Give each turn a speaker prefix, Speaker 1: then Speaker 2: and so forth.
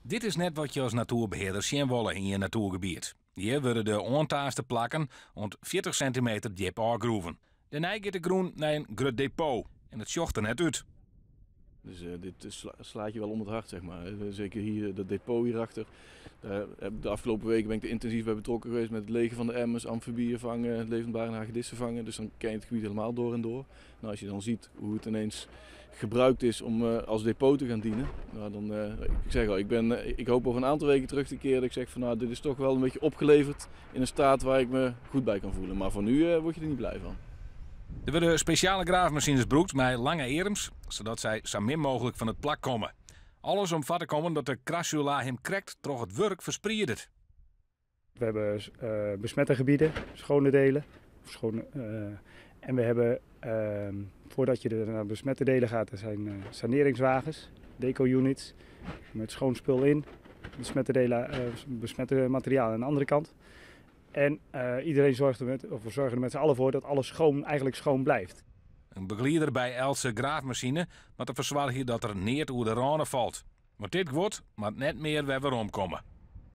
Speaker 1: Dit is net wat je as natoerbehearder sjen wolle yn je natoergebiet. Hjir wurde de oantaaste plakken oant 40 sintimeter djip ôfgroeven. Dêrnei giet de grûn nei in grut depot en it sjocht der net út.
Speaker 2: Dus dit slaat je wel om het hart, zeg maar. Zeker hier, dat depot hierachter. De afgelopen weken ben ik er intensief bij betrokken geweest met het legen van de emmers, amfibieën vangen, levendbarende hagedissen vangen. Dus dan ken je het gebied helemaal door en door. Nou, als je dan ziet hoe het ineens gebruikt is om als depot te gaan dienen. Nou, dan, ik zeg al, ik hoop over een aantal weken terug te keren dat ik zeg van nou, dit is toch wel een beetje opgeleverd in een staat waar ik me goed bij kan voelen. Maar voor nu word je er niet blij van.
Speaker 1: Der wurde spesjale graafmasines brûkt mei lange earms, sadat sy sa min mooglik fan it plak komme. Alles om foar te kommen dat de crassula him krekt troch it wurk ferspriedet.
Speaker 3: We hebben besmette gebieden, schone delen. Of schone, en we hebben, voordat je er naar besmette delen gaat, er zijn saneringswagens, deco-units, met schoon spul in, besmette delen, besmette materiaal aan de andere kant. En iedereen zorgt er met, of we zorgen er met z'n allen voor dat alles schoon, eigenlijk schoon blijft.
Speaker 1: In begelieder by eltse graafmasine moat derfoar soargje dat der neat oer de râne falt. Want dit guod moat net mear wer weromkomme.